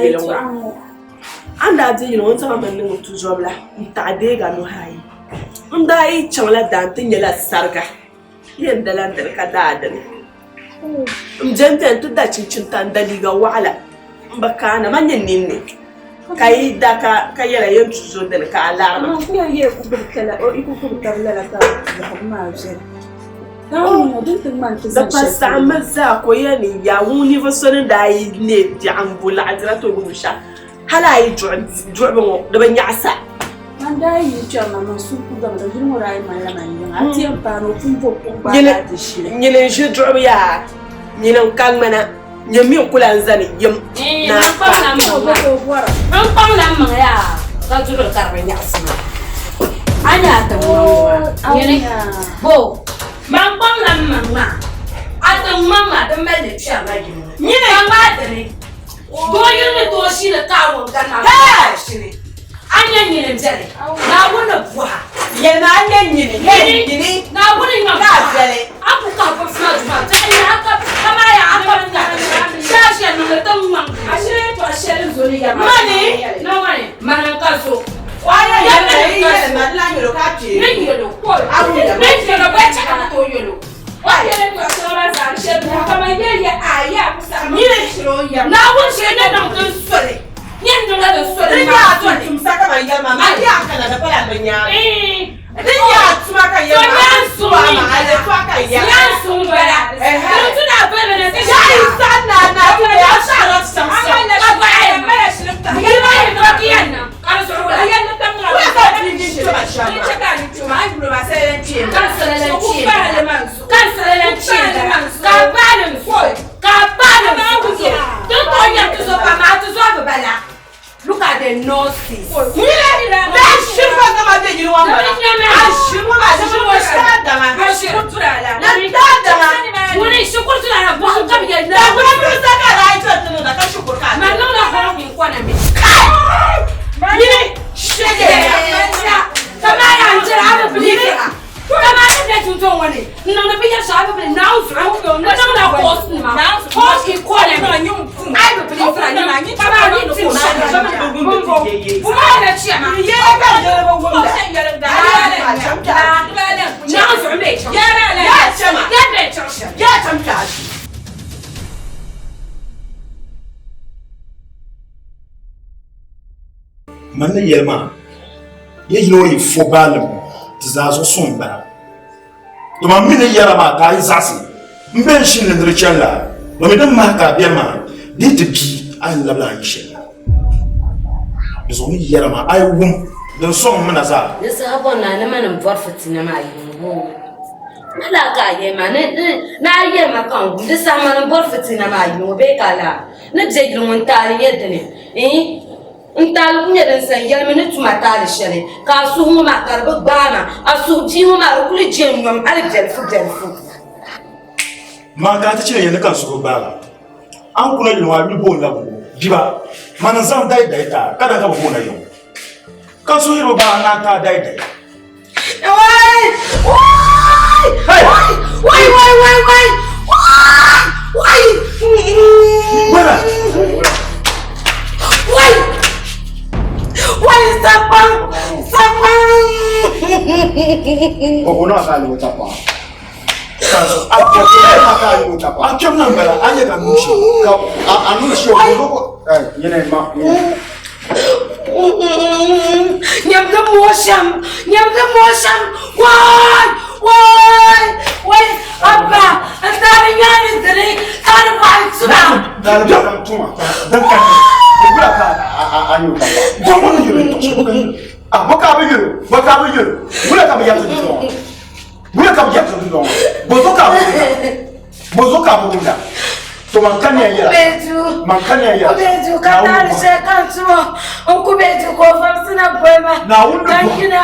yili ŋɔ. A ni daa deei yili ŋɔ n zaŋ a ma niŋ n tuzɔbila n-taɣi deegi a nuhi ayi. N daa yi chaŋla daa nti nyɛla sariga yɛn dala n dini ka daa dini. M beni beni ti da chinchini ka n da liiga waɣila m bi kaana man nyɛ ninni ka yi da ka yɛla yɛn tu zo dini ka a lari ma. Amaa ku yɛn yɛli ku gbubi tala o yi ku gbubi taba lala ka biɛhigu maa viɛla. Naawuni ŋɔ din ti ŋmani ti Di zaŋ pa shɛli saɣimmi zaa ka o yɛli ni yaa ŋun ninvuɣ so ni daa yi neei biɛɣu m-bo laɣidira ti o gbubi shɛli Hali a yi duɣibu ŋɔ di bi nyaɣisa. Man daa yi kpɛri na man suhu ku gami ka yili ŋɔ daa yi malila man yiŋa. A ti yɛn paai ni o pun bo kuɣu gbaai ka a ti ʒili. Nyini n-ʒi duɣibu yaa, nyini n-ka ŋmana, nyini mi n-ku lan zani yim ni a ka. N kpaŋla m maŋa yaa ka duɣiri ka di bi nyaɣisi ma. A nya a tiŋ maŋ maa? Nyini bo? Man kpaŋla m maŋ maa, a tiŋ maŋ maa di mali li kpɛrila yili ŋɔ. Nyini ka ŋmaai dini. Doo yili ni tooi shini ka a wum ka Naawuni shini. A nya nyini m-beni, Naawuni ni bɔha. Yɛlima a nya nyini, nyini, Naawuni nya ka a viɛli. A ku kahi bɔbisi maa duma biɛɣu yaha ka kaman yaa a ka ka shaaʒia niŋli ti ŋmaŋ. Ashili yɛtɔɣ shɛli n zo ni yɛma. Mani. Mani, mani n-ka zo. O a yɛn yɛlima yi yɛlima di lan yɛl o ka a kpee. Ni yɛl o, ni yɛl o, bɛ chɛ ka ti tooi yɛl o. Naawuni shee ni niŋ din soli, yɛn niŋla din soli Din yaa tum tumsa kaman yɛlima maa, di yaa kana di pala bɛ nyaaŋa. Din yaa tuma ka yɛlima maa, tu a maŋa, di tu a ka yɛra. Yaa yi saɣi naa naa ti bɛ a saɣirila ti chaŋ shɛm. Look at the nurses. Man ni yɛli maa, yi yino yi fo baalim ti zaa zuɣu suŋ m-bala. Dama m mi ni yɛra maa ka a yi zaɣisi m be n shini ni di chani la, domi din mahi ka a beni maa di yi ti bii, a yɛn labila a yi shɛli la. Di zuɣu n ni yɛra maa a yi wum din sɔŋ m mi na zaa. Di saha bɔ naa ni mani m-bɔri fitina maa yi wum ma laa ka a yɛli ma ni a yɛli ma ka n wum di saha mani m-bɔri fitina maa yi ŋɔ bee ka a laa ni bɛ yili ŋɔ n taali nyɛ dini iin n taali ku nyɛ din sani yɛlimi ni tuma taali shɛli ka a suhu ŋɔ maa ka di bi gbaai ma a suhu bia ŋɔ maa di kuli je n nyom hali biɛlifu biɛlifu. Maa ka a ti chɛ yɛli ni ka n suhu gbaai ma. A ni kuna yili ŋɔ a yuli booni la buɣu biba mani n zaŋ dayi dayi ti a ka daa ka bi booni a yiŋ ka n suhu yiri bi gbaai a naan ti a dayi dayi. Wai! Wai! Hey! Wai! Wai! Wai! Wai! Wai! Wala! Wai! Wai! Sapang! Sapang! O na ka lu ta pa. A kpɛm na n-bala a nyɛ ka nuu shɛ ka a nuu shɛ o ko yɛnɛ ma Nyam di moo shɛm nyam di moo shɛm waai waai waai abba n taari nyaani dini taari bɔɣi tuma taari bɔɣi tuma dan ka bula ka a nyu ka ba bɔ ni yɛlɛ a bɔ ka bi yɛlɛ bɔ ka bi yɛlɛ bula ka bi yɛlɛ Wula ka bi yɛri ti dundɔŋ bozo ka bi wumda bozo ka bi wumda to man ka niya yɛra Kubeju man ka niya yɛra Kubeju ka taali shɛli ka n tumo n kubeju ka o vabisi na boli ma Naawuni ni ka n bɔhi. yina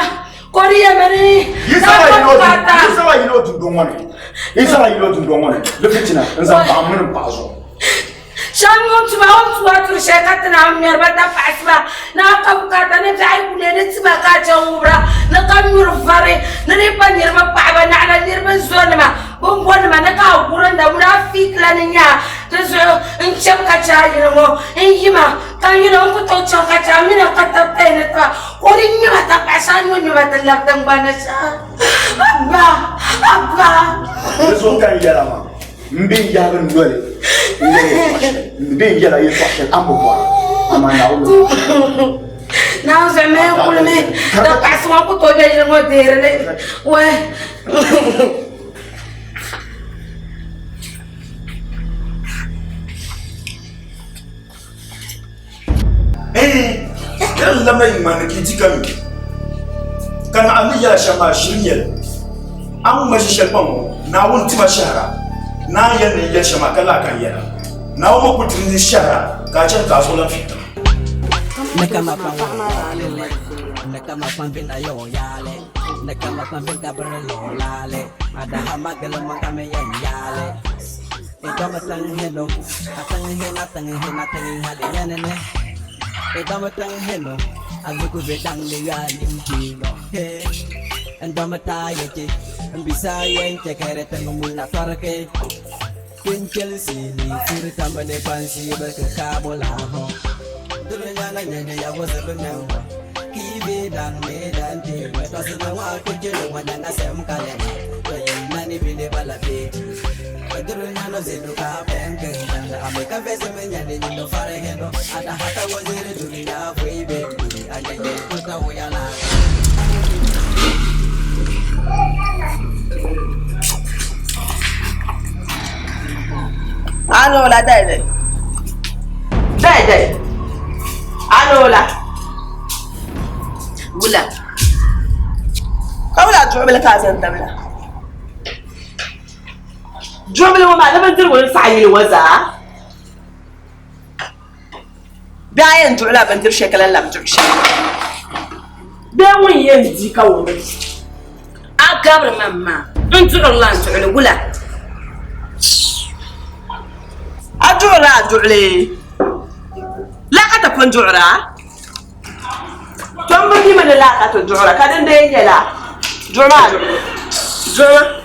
kɔriyɛmi ni Yi ka saba n yino bukata yi saba yino dundɔŋ ŋɔ ni yi saba yino dundɔŋ ŋɔ ni di fitina n zaŋ paɣa mini n paɣa zuɣu. Shɛba ŋun tuma o ni tuwa turi shɛli ka ti naan ŋmɛri ba tapaɣisiba ni a ka bukaata ni biɛɣu yi ku neei ni tima ka a chɛ ŋubira ni ka nyuri vari ni di pa niriba paɣaba naɣila niriba zonima bimbonima ni ka a wurinda ŋuna a fiikila ni nya a. Di zuɣu n chɛbu ka chɛ a yili ŋɔ n yi ma ka n yuli n ku tooi chaŋ ka chɛ a mini ka tabi tayi ni taba ka o di ŋme ma tankpaɣu shɛli a ni ŋme ma ti labi tiŋgbani ni shɛli. Abba! Abba! Di zuɣu ka n yɛla maa, m be n yahigi noli n-yɛli yɛltɔɣ shɛli, m be n yɛla yɛltɔɣ shɛli a ni bi bɔra, amaa Naawuni mi bɔri. Naawuni zuɣu mali n kulimi, tankpaɣusi ŋɔ ku tooi be yili ŋɔ deeri li. Wai! Eh, kɛra lamla yi ŋmani ka yi di ka mi ka naɣa ni yɛla shɛm maa ʒiri nyɛli a ni ŋma ʒi shɛli kpaŋ ŋɔ Naawuni tima shɛhira naa yɛli ni n yɛli shɛm maa ka laa ka n yɛla Naawuni ma kuli tiri ni shɛhira ka a chani ka a zuɣu lan fi tiŋa. Anola dai dai. Dai dai. Anola. Wula. Ka wula duɣubili ka a zaŋ tabila. Duɣubili ŋɔ maa di bindirigu ni saɣi yili ŋɔ zaa. Bee a yɛn duɣila bindiri shɛli ka lahi labi duɣu shɛli. Bee ŋun yɛn di ka wumdi. A gabiri ma maa, n duɣirila n duɣili wula? A duɣirila a duɣili laa ka ti pun duɣira? Tom bi mi mi ni laa ka ti duɣira ka din dee nyɛ laa. Duɣimi a duɣili. Duɣimi.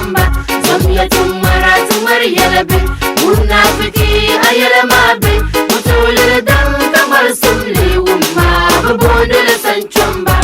sanchomba. Zomya tumara tumari yɛlɛ bi munafiki a yɛlɛ maa bi mutulili daŋ ka ŋmari simli wumma bi boondili sanchomba.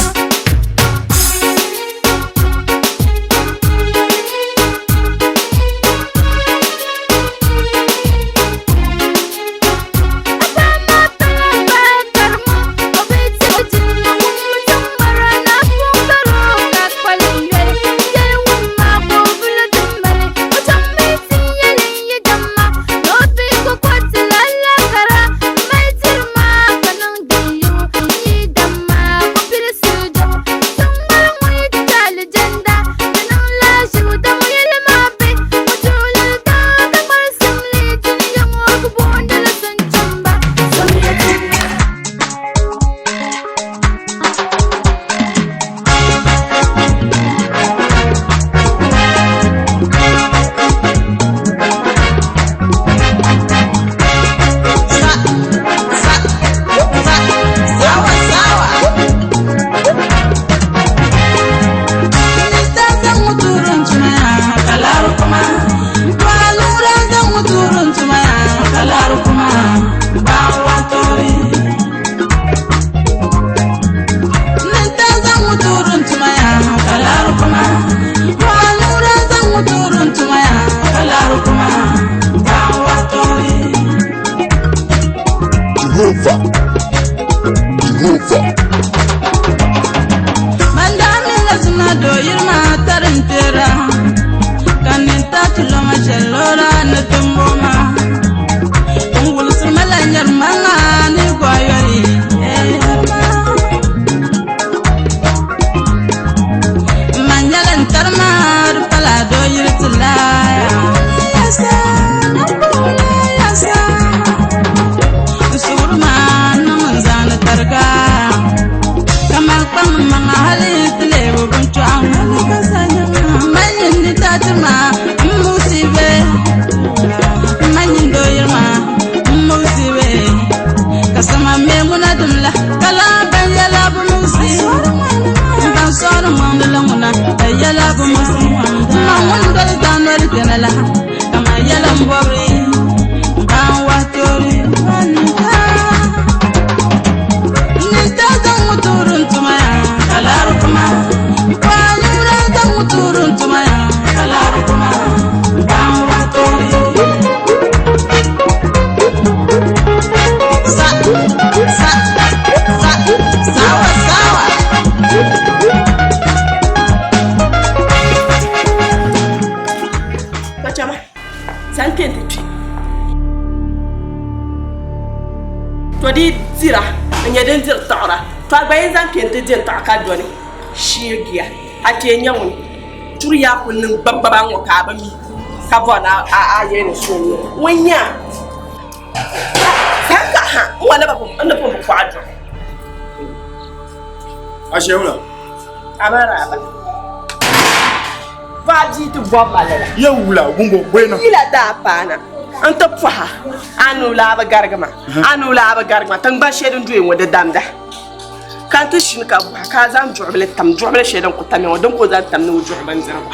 Jehovah. Jehovah. Mandami lazima do yirma tarintera kaninta tuloma shellora ni tumboma ngulsima la nyarmanga ni goyori manyalan tarmar pala do yirtila To di dira n nyɛ din diri taɣara to a gba yɛn zaŋ kpɛ n ti di n taɣa ka dɔni sheegiya a kpɛ nyɛ ŋuni churi yaa ku niŋ gbagbaba ŋɔ ka a bi mi ka bɔri ni a yɛli ni so n nyɛ ŋun nya san ka ha n wa ni ni pun bi kɔɣa duɣu A shɛwula. Amaraba va bia ti bɔbi ma lala. Ye wula gumbo bwena. Yila daa paana n ti pɔha a nuu laa bi garigi ma a nuu laa bi garigi ma tingbani shɛli din doya ŋɔ di damda ka n ti shini ka bɔha ka a zaŋ duɣubili tam duɣubili shɛli din ku tamya ŋɔ din ku zaŋ tam ni o duɣu bindirigu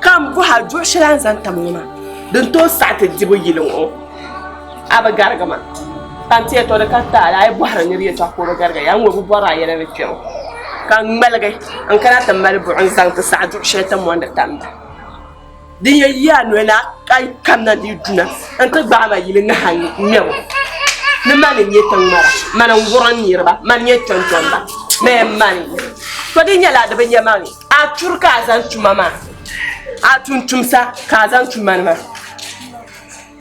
ka n bɔha duɣu shɛli a ni zaŋ tam ŋɔ maa din tooi saɣi ti dibu yili ŋɔ a bi garigi ma ka n ti yɛli to di ka taali a yi bɔhiri niri yɛltɔɣa ka o bi garigi ya n ŋɔ bi bɔri a yɛla ni kpɛ ŋɔ ka n ŋmaligi n kana ti mali buɣum zaŋ ti saɣi duɣu shɛli ti mondi tamda din yɛn yi a noli na a yi kamina di duna n ti gbaai ma yili ŋaha ŋmɛbu ni mani n nyɛ tiŋ ŋmara mani n wurim niriba mani nyɛ chonchomba mɛ mani to di nyɛla di bi nyɛ mani a turi ka a zaŋ tuma maa a tumtumsa ka a zaŋ tuma maa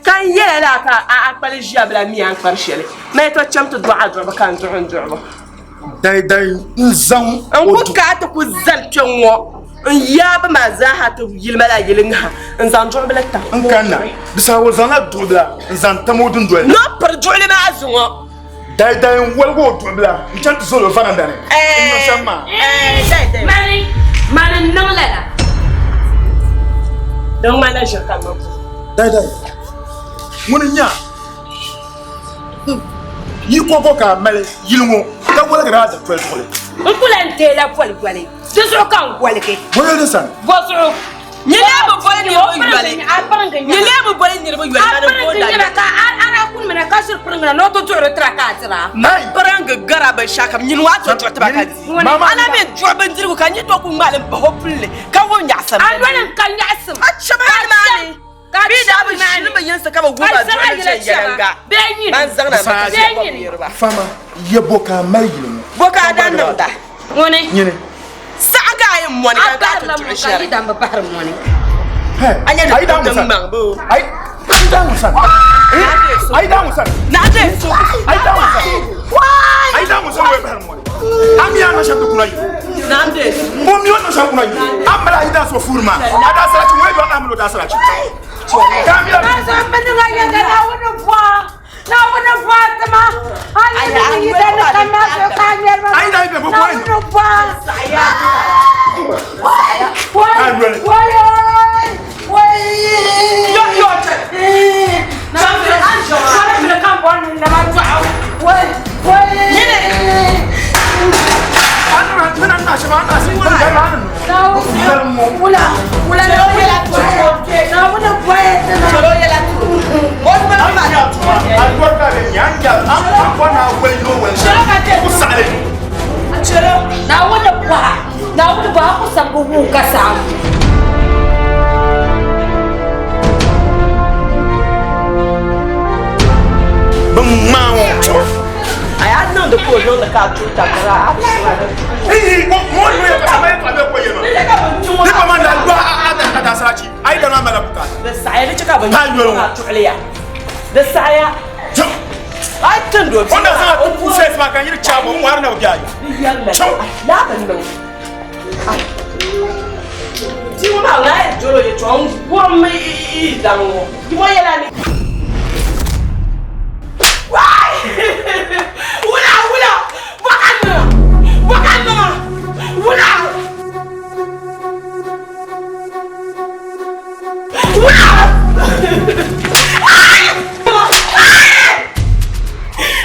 ka n yɛla laa ka a kpali ʒiya bila mi a ni kpari shɛli mɛ to cham ti dɔɣi a duɣubu ka n duɣu n duɣubu Dai dai n zaŋ n ku ka ti ku zali kpɛ ŋɔ n yaabi maa zaaha ti yili ma la yili ŋaha n zaŋ duɣubila tam n kanna di saha o zaŋla duɣubila n zaŋ tam o dundoli no piri duɣuli maa zuŋɔ dai dai n woligi o duɣubila n chaŋ ti zali o varanda ni n niŋ shɛm maa Mani, mani n niŋ lala. Din ŋmanila ʒiri ka niŋ. Dai dai ŋuni n nya yi kɔŋko ka a mali yili ŋɔ ka woligira a dantoli duɣuli N ku lan teela goli goli. Di zuɣu ka n goligi. Bɔ yɛli di sani? Bɔ zuɣu? Nyɛ bi boli niriba yoli. Nyɛ bi boli niriba yoli ka di booi da. Ka a daa kuni mina ka ʒiri piriŋgi na ni o ti duɣiri tira ka a dira. Piriŋgi gara binshɛɣu kam nyini waa ti duɣi tiba ka di. A na mi duɣi bindirigu ka nyɛ to ku ŋmaali m-pahi o pulli ka wum nyaɣisim. A noli n-ka nyaɣisim. A chɛma nimaani. Bɛ daa bi ʒili bɛ yinsi ka bɛ wuhi ba duɣili viɛnyɛliŋga. Ban zaŋna m-pa ka chɛ bɔbu niriba. Fama, ya bo ka a mali yili ŋɔ? Bo ka a daa niŋda? Ŋuni? Nyini. Saɣi ka a yi mɔni ka a ti duɣi shɛli. A barila mɔni ka yi dambi bahiri mɔni. A nyɛ di din maŋ boo. Ayi daa ŋun sani. Ayi daa ŋun sani. Ayi daa ŋun sani. Ayi daa ŋun sani wee bahiri mɔni. A mi a niŋ shɛm ti kuna yi. O mi o niŋ shɛm kuna yi. A mali a yi daa so fuuri maa. A daa sarachi ŋun yi dɔɣi a mali o daa sarachi. Ka a mi a. A yi daa yi bɛ bɔ bɔ yi. A yoli. Naawuni bɔha ku sabigi wuhi ka saɣim. Bɛ ŋmaa ŋɔ. A yaa niŋdi ka o niŋdi ka a tuhi takara a Di saɣaya di chɛ ka bɛ tuɣili ya. Di saɣaya. A yi tindi o bia maa, o Di yɛlimi laa bi niŋ. Bia ŋɔ maa ŋun a yɛn doli o yɛltɔɣa n-wurim yi daŋ ŋɔ. Bia ŋɔ yɛla ni. Waai! Wula wula! Bɔka niŋa! Bɔka niŋa! Wula! Wula!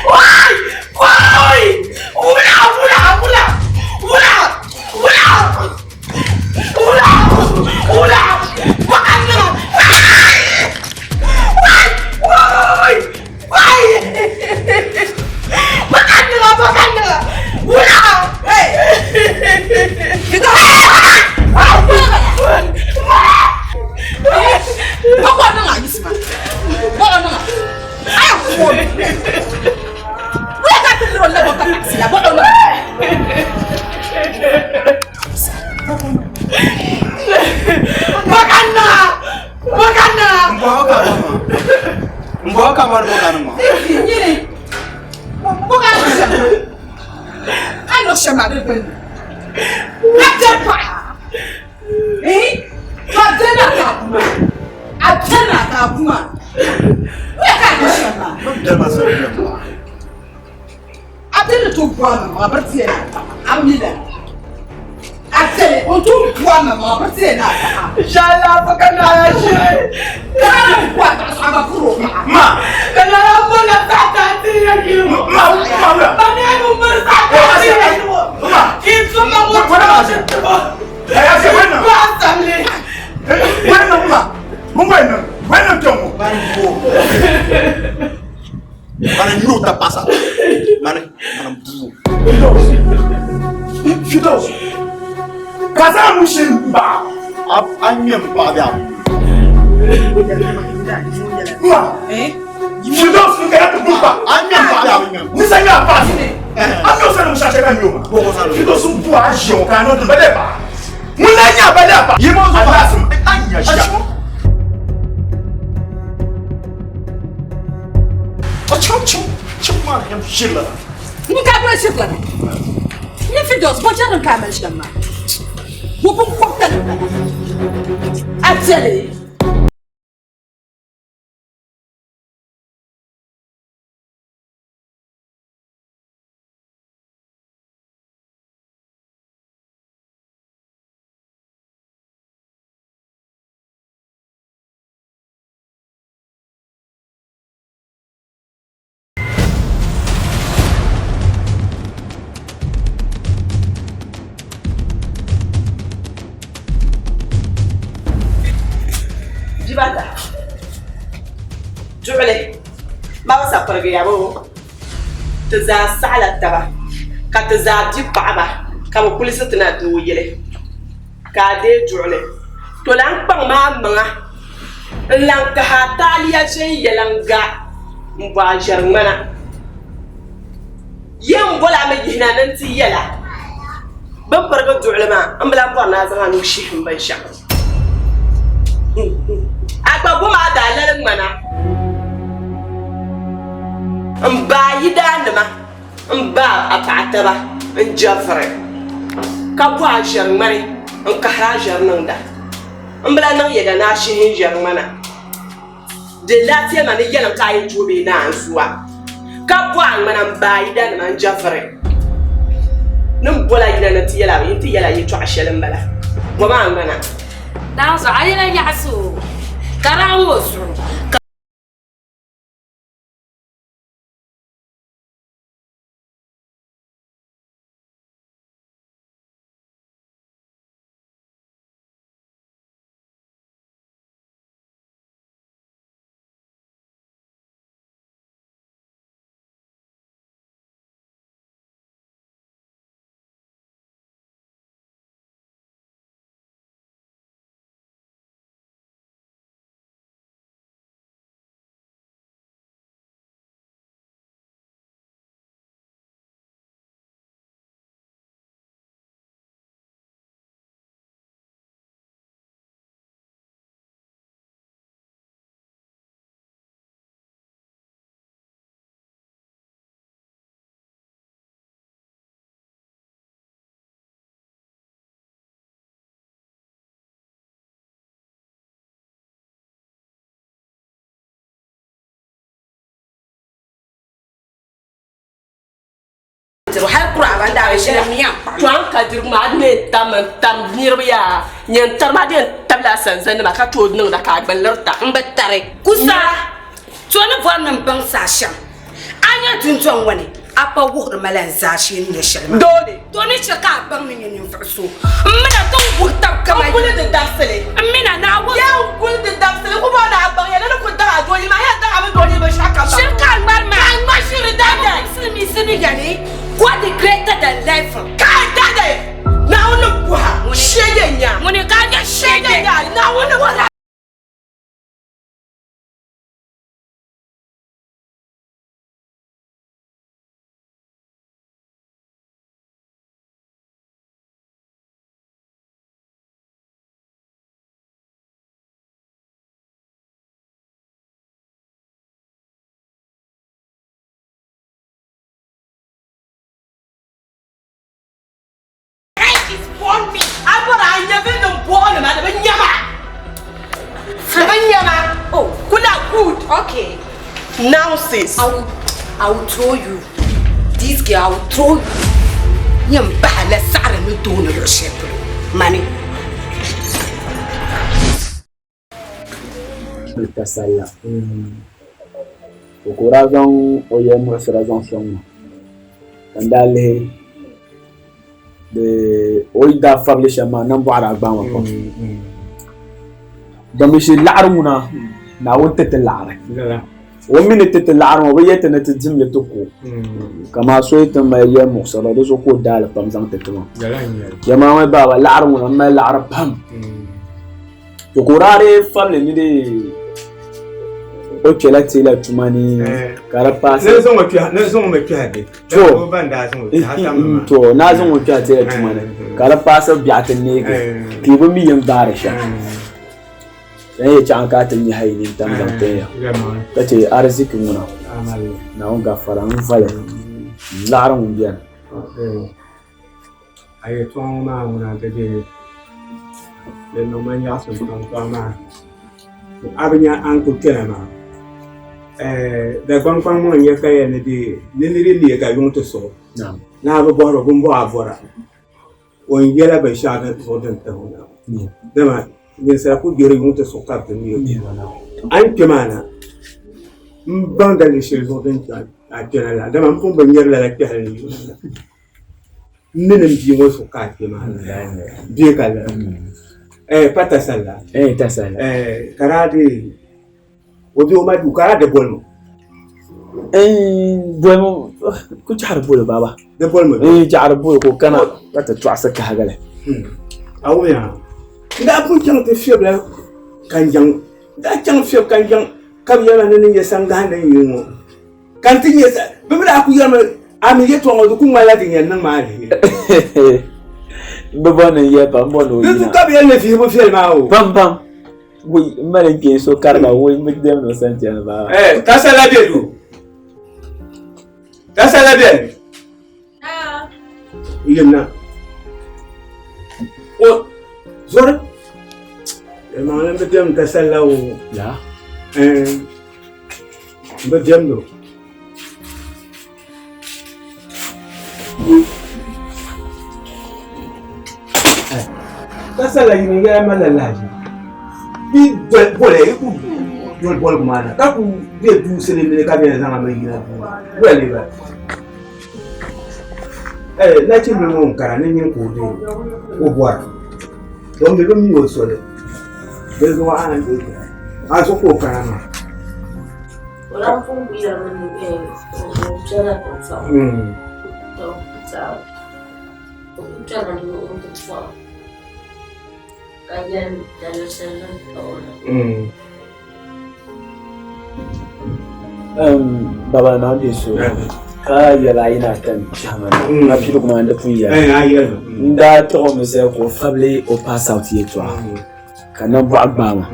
Waai! Waai! Wula wula wula! Wula! Wula! Wula! Wula! Bɔka niŋa! Waai! Waai! Waai! Bɔka niŋa! Bɔka niŋa! Wula! Hey! Bɔkɔ niŋa Yusuf. Bɔkɔ niŋa. Aya kuo. Wula ka ti liro lebo ka taxi la bɔkɔ niŋa. Bɔka niŋa! Bɔka niŋa! Mbɔ ka mari bɔ ka niŋ maa. Nyini. Bɔka niŋ shɛm. A niŋ shɛm a di gbunni. A jɛ paɣa. Eh? Ka dena ka kuma. A dena ka kuma. Wula ka niŋ shɛm maa. Dama sani yɛm maa. A deli to bɔ a ma biri tiɛ na a mi la. A deli o to bɔ a ma biri tiɛ na a. Inshallah bɔka naa shi. Ka bɔ a ma a ma kuro ma. Ma. Ka naa bɔ la saata ti ya ki. Ma ma wula. Ba ne ko mari saata ti ya ki. Ma. Ki suma ko Wala ti bo. Aya se wena. Ba samle. Wena ma. Mun wena. Wena tongo. Mana nyo ta pasa. Mana mana bu. Fidos. Kaza mu shin ba. A a nyem pa bia. Ma. Fidos ka ya tu ba. A nyem pa bia. Ni sa nya pa. A mi o sa no sha ka nyo ma. Fidos bu a je ka no ba de ba. Mun na nya ba de ba. Yi mo zo Allah sun an ya sha. A chum chum chum ma yam shilla. Ni ka bɔ shikla. Ni fi dos bɔ jɛri ka mali shɛm maa. Wo bin kɔbta ni bala. A deli. Dibata. Duɣuli. Ma bi sapirigiya boo. Ti zaa saɣila taba ka ti zaa bi paɣaba ka bɛ kulisi ti na doo yili ka a deei duɣuli. To lan kpaŋ maa maŋa n-lan kahi a taaliya viɛnyɛliŋga m-bɔ a ʒiɛri ŋmana. Yɛn bol a mi yihina ni nti yɛl a, Bɛ ni pirigi duɣuli maa, m bi lan bɔri ni a zaŋ a nuu shihi m binshɛɣu. A gba bom a daalali ŋmana m-ba a yidaannima m-ba a paɣa taba n-je vuri, ka bo a ʒiɛri ŋmani n-kahiri a ʒiɛri niŋda. M bi lan niŋ yɛda ni a shihi n ʒiɛri ŋmana. Di laafia ma ni yɛlim ka a yi tooi bee naanzua, ka bɔ a ŋmana m-ba a yidanima n-je vuri. Ni m bol a yina ni ti yɛl a n ti yɛl a yɛtɔɣ shɛli m-bala. Bom a ŋmana. Naanzuɣu a yɛla nyaɣisi o, ka daa ŋɔ o zuɣu, ka. To a ni ka dirigu maa a ni yɛn tam n tam niriba yaa nyɛ n tari maa di yɛn tabila a sanzanima ka tooi niŋda ka a gba lirita. N bi tari. Kusa, to ni bɔri ni m baŋ saha shɛm a nya dundɔŋ ŋɔ ni, a pa wuhiri ma la n zaashee ni nyɛ shɛli maa. Doole. To ni chɛ ka a baŋ ni nyɛ ninvuɣ so m mina ti ni wuhi tab kaman N guli di dabisili. M mina ni a wuhi. Yaa n guli di dabisili. N ku bɔri ni a baŋ ya ni ni ku daŋ a dooyili maa, a yɛn daŋ a mi dooyili binshɛɣu kam baŋ. Shiri ka a ŋmari maa. Ka a ŋma shiri dada. Silimiinsi ni yɛli, God is greater than life. Ka a dada Naawuni ni guha shege nya. Ŋuni ka a nyɛ shege. Nya Naawuni ni guha. A bɔri a nya bɛ ni bɔɣi ma di bi nya ma. Di bi nya ma. Oh. Kula good. Okay. Nonsense. I will throw you. This girl, I will throw you. Yɛn bahi la saɣiri ni dooni luɣi shɛli polo. Mani. Mr. Salla. O ka o daa zaŋ o yɛlimuɣisira zaŋ sɔŋ ma ka n daa lihi di o yi daa fabili shɛm maa nambɔɣu daa gbaai ma pam. Domishi laɣiri ŋuna Naawuni ti ti laɣiri. O mi ni ti ti laɣiri ŋɔ o bi yɛli ti ni ti dimli ti ku o. Kaman so yi ti mali yɛlimuɣisira di zuɣu ka o daali pam zaŋ ti ti ma. Yɛlimaŋli baaba laɣiri ŋuna m mali laɣiri pam. To ka o daa dii fabili ni dee o kpɛla teela tuma ni ka di paasi. Ni zaŋ o kpɛhi ni zaŋ o mi kpɛhi be. To O ba n daa zaŋ o kpɛhi a tammi maa. To naa zaŋ o kpɛhi teela tuma ni ka di paasi biɛɣu ti neegi ka yi bi mi yɛn gbaari shɛm. N yi chaŋ ka a ti nya hali nintam zaŋ tin ya ka chɛ ariziki ŋuna Naawuni gafara n vali n laɣiri ŋun beni. A yɛtɔɣa ŋɔ maa ŋuna ti dii di niŋ ma nyaɣisim pam tɔ amaa a bi nya a ni kuli kpɛna maa Dagbaŋ kpaŋ ŋɔ n-nyɛ ka yɛli ni dee ni nir yi leei ka yuŋ ti suɣi ni a bi bɔhiri o bini bɔɣu a bɔra o ni yɛla binshɛɣu zuɣu din tahi o na dama ninsala ku gbihiri yuŋ ti suɣi ka bɛ ti neei o a ni kpe maa na m baŋ daliri shɛli zuɣu din chɛ a kpɛna la dama m pun bi nyari lala kpɛhili ni yuŋ la. N mi ni m bia ŋɔ zuɣu ka a kpe maa bee ka lala. Eh, pa tasalla. Eh, tasalla. Eh, ka daa di o bɛ o ma duu ka daa di bolimi. Eh, bolimi ku chaɣari bolo baba. Di bolimi. Eh, chaɣari bolo ka o kana ka ti tɔɣisi kahigili. A wumiya n daa pun chaŋ ti fiɛbila kanjaŋ n daa chaŋ fiɛbi kanjaŋ ka bi yɛli ma ni ni nyɛ sangahi ni yili ŋɔ ka n ti nyɛ bɛ mi daa ku yɛlimi a mi yɛtɔɣa ŋɔ di ku ŋmanila din yɛn niŋ maa aliheri. Bi bɔri ni n yɛli pam, n bɔri ni o Di yina. zuɣu ka bɛ yɛli ni vihibu viɛli maa o. Pam pam. Wui, n mali n kpeen so kariga wui n bi dɛmdi o sani chani baa. Eh, tasala bɛ duu. Tasala bɛni. Yimna. O zori. Yɛlimaŋli n bi dɛmdi tasala o. Ya. Eh, n bi dɛmdi o. Tasala yini yɛla malila lahaʒi. Bi doli boli yi ku doli boligu maa na ka ku bɛ duu silimini ka bɛ zaŋ mi yina duu wula lee bala. Eh, nachimbili ŋɔ n kara ni nyini ka o deei o bɔra don mi bi mi o soli di zuɣu a ni deei a zuɣu ka o kana maa. O lan pun yɛlimi ni o kpɛla tiŋ o ku kpɛrimi ni o ti pɔhim ka yɛli daliri shɛli din taɣi o na. Baba naa be so ka yɛli a yi na ka n kpɛhimi na ka piligu maa n di pun yɛli n daa taɣi o mi zali ka o fabili o pass out yɛltɔɣa ka nambɔɣu gbaai ma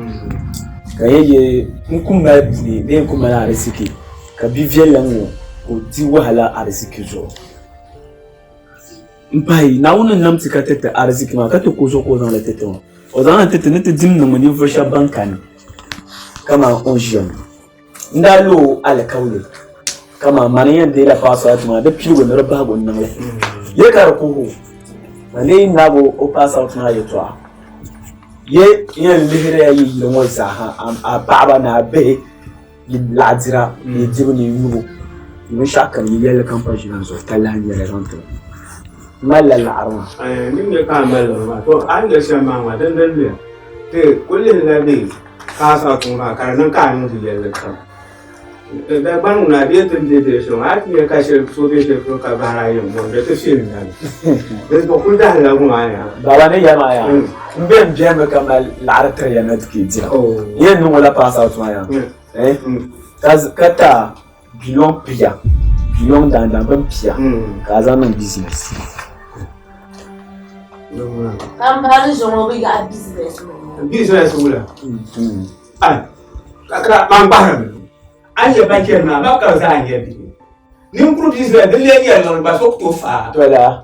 ka yɛ yɛ n ku mali buni bee n ku mali ariziki ka bi viɛlli ŋ-ŋɔ ka o di wahala ariziki zuɣu n pahi Naawuni ni nam ti ka ti ti ariziki maa ka ti ku zuɣu ka o zaŋli ti ti ŋɔ o zaŋli ti ti ni ti dim niŋmi ninvuɣu shɛba ban kani kaman o ni ʒiya ŋɔ n daa lo o alikauli kaman mani n yɛn deela pass out maa di piligu ni di bahigu n niŋli ye ka di kuhi o ka lee naagi o pass out maa yɛltɔɣa ye yɛn lihirila yi yili ŋɔ zaaha a paɣaba ni a bihi yi laɣidira ni dibu ni nyubu ni binshɛɣu kam yi yɛlli kam pa ʒina zuɣu talahi n-nyɛli zaŋ ti ba malila laɣiri maa. Ni nyɛ ka a mali liɣiri maa to a ni yɛli shɛm maa maa dindini luya ti kuli lihirila bɛ pass out ŋɔ maa ka di niŋ ka a niŋdi yɛlli kam Dagbaŋ ŋuna a bee ti ni be shɛli ŋɔ a ti nya ka shɛli so be shɛli polo ka bahiri ayi m-bɔŋɔ di ti filim dali di zuɣu kuli dahirila ŋɔ maa yaa. Baba ni yɛli maa yaa m be m biɛhimi ka mali laɣiri tiri ya na ti ka yi dira n yɛn niŋ o la pass out maa yaa eh ka ti a biliɔŋ pia biliɔŋ daandan bin pia ka a zaŋ niŋ business. Ka m ba ni zaŋ o bi yaɣi business ŋɔ. Business wula? Ai, ka ka man gbahirimi. A ni yɛ ba chɛri maa, ba ka zaa n-yɛ bihi. Ninkuri business din lee nyɛri liɣiri gba so ku tooi faai. To laa.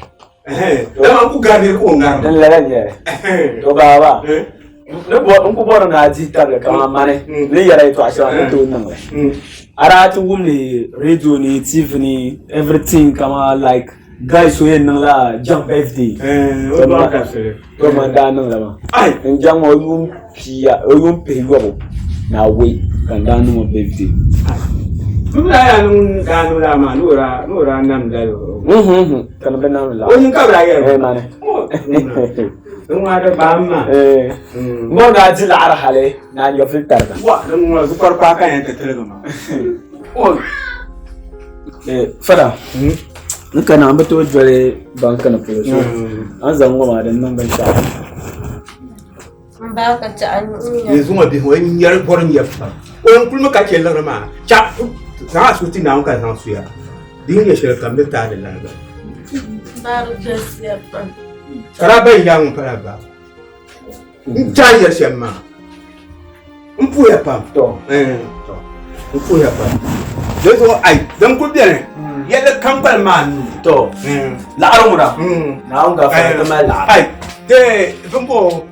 Dama n ku gari niri ka o ŋarima. Din lala n-nyɛli. To baaba, ni bɔ n ku bɔri ni a dihi tabili kaman mani ni yɛra yɛtɔɣa shɛŋa ni tooi niŋ li. A daa ti wum li radio ni TV ni everything kaman like guy so yɛn niŋla jaŋ birthday. To man daa niŋla maa. N jaŋ maa o yuun pia o yuun pihi yɔbu ni awɔi ka n daa niŋ o birthday. N daa yaa niŋ daa niŋ laa maa ni o daa ni o daa nam lali o. Ka ni bi nam laa. O yin ka bi daa yɛli. Eh mani. N ŋmaa di baam maa. Eh. N bɔri ni a di laɣiri hali ni a nyɛvuli tariga. Wa din ŋɔ zukɔri kpaa ka yɛn ti tiligi maa. Eh, fada. N kana n bi tooi doli banki ni polo so a ni zaŋ ŋɔ maa di niŋ binshaɣu. M ba ka chɛ a N zuŋɔ bihi ŋɔ n nyɛri bɔri n yɛri pam o n kuli mi ka chɛ liɣiri maa cha zaŋ a suhu ti Naawuni ka zaŋ suya di yi nyɛ shɛli kam di taai di lahabali Ba di galisiya pam. Ka daa ba yaa ŋun pala ba n cha yɛli shɛm maa n puhiya pam n puhiya pam di zuɣu ai din kuli bɛni yɛlli kam kpalim maa nuu to laɣiri ŋuna Naawuni gafara ti mali laɣiri ai te bimbo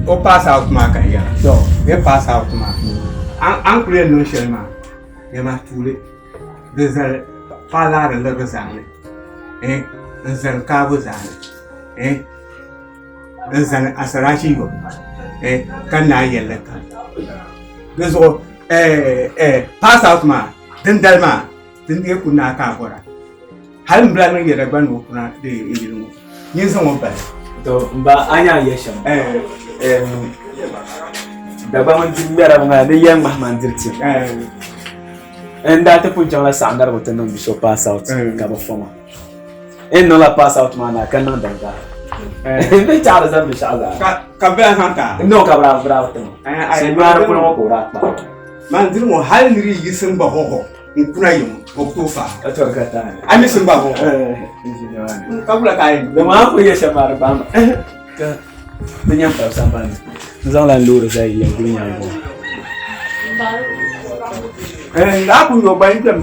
o pass out maa ka yɛra to bɛ pass out maa an kuli yɛn niŋ shɛli maa yɛma tuuli di zali paɣa laɣiri liɣiri zaani n zali kaabu zaani n zani asarachi yɔbu ka naai yɛlli kam di zuɣu pass out maa dindali maa din dee ku naai ka a bɔra hali n bila niŋ yɛda gba ni o kuna di yili ŋɔ nyin zaŋ o bali. To n ba a nya yɛ shɛm. Dagbaŋ n di ŋmɛra ŋa ni yɛn ŋmahi ma n diri tim. N daa ti pun chaŋla saɣinarigu ti niŋ bi so pass out ka bi fɔma. N niŋla pass out maa na ka niŋ din zaa. N bi chaɣiri zani binshɛɣu zaa. Ka bɛ lahi zaŋ ti a? No, ka bɛ daa bɛ daa bi ti ma. So nyɔri polo ŋɔ ka o daa kpa. Man diri ŋɔ hali niri yi yiɣisi n gba hɔhɔ n kuna yiŋ o ku tooi faai. A tɔri ka taai. A mi si n gba hɔhɔ. Ka wula ka a yɛn niŋ? Dama a ni kuli yɛ shɛm maa di gbaai ma. Ka di nyam tabi sambani. N zaŋla n loori zali yɛn guli nyaaŋa ŋɔ. Laa ku nyɔ gba n kpɛm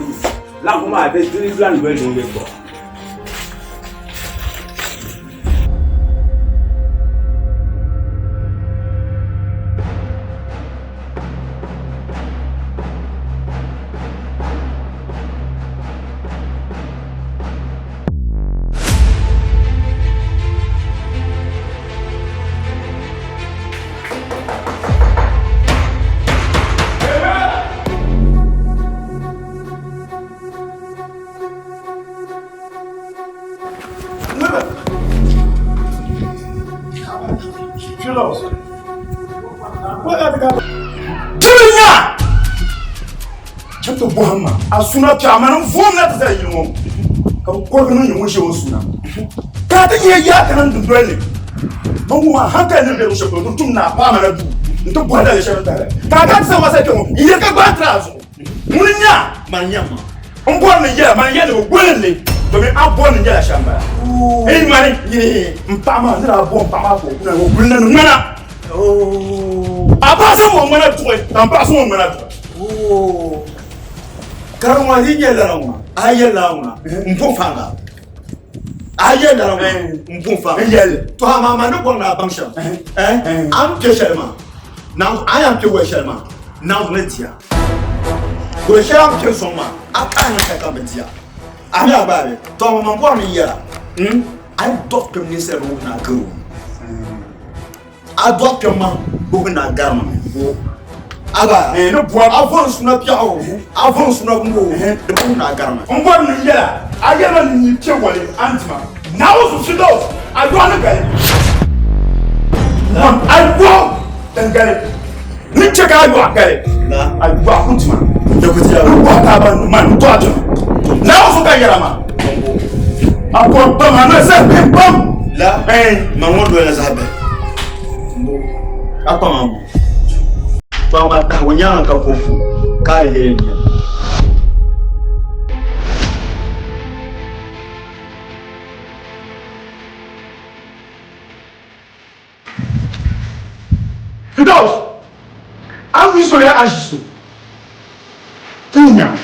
laɣifu maa di lan doli din yɛltɔɣa. Ti bɔhim ma a suna kpɛɣu ma ni n voom na ti zali yili ŋɔ ka bi kɔrigi niŋ nyɛ ŋun ʒe o suna ka a ti nyɛ yaa kana n dundoli ni man wum a hankali ni be luɣushɛli polo ti tum ni a paai ma na duu n ti bɔhi daliri shɛli tahili ka a daa ti zaŋ ma zali kpɛ ŋɔ n yɛli ka gbaai tiri a zuɣu ŋuni n nya man nya ma n bɔri ni yɛla man yɛli ni bi golinli domin a bɔri ni yɛla shɛm bala ei mani n paɣa maa ni daa bɔ n paɣa maa ka o kuna o guli na ni ŋmana a paɣa zaŋ o ŋmana duɣi ka n paɣa zaŋ o ŋmana duɣi Kariŋ yi nyɛ lala ŋɔ a yɛli lala ŋɔ n bo faŋa a yɛli lala ŋɔ n bo faŋa n yɛli to amaa ma ni bɔri ni a baŋ shɛm a ni kpɛ shɛli maa a yɛn kpɛ wali shɛli maa Naawuni ni diya wali shɛli a ni kpɛ sɔŋ maa a paɣa ni shɛli ka bi diya a mi a gba bɛ to amaa man bɔri ni n yɛla a yi dɔɣi kpɛm ninsali bi wuhi ni a gari o a dɔɣi kpɛm maa bi wuhi ni a gari ma a gba ni bɔri a bɔri suna biɛɣu a bɔri suna gumbo di bi wuhi ni a gari ma n bɔri ni n yɛla a yɛlima ni n yi kpɛ wali a ni dima Naawuni zuɣu Firdaus a yɔɣu ni gali a yɔɣu din gali ni chɛ ka a yɔɣu gali a yɔɣu ku dima n bɔri ka a ba man n tɔɣa dima Naawuni zuɣu ka n yɛla maa a bɔri pam a noli zali bihi pam la man ŋɔ doli la zaɣ bihi a kpaŋ a ŋɔ kpaŋ maa tahigu nyaaŋa ka kopu ka a yɛn nya Firdaus a wi so ya a ʒi so ti nya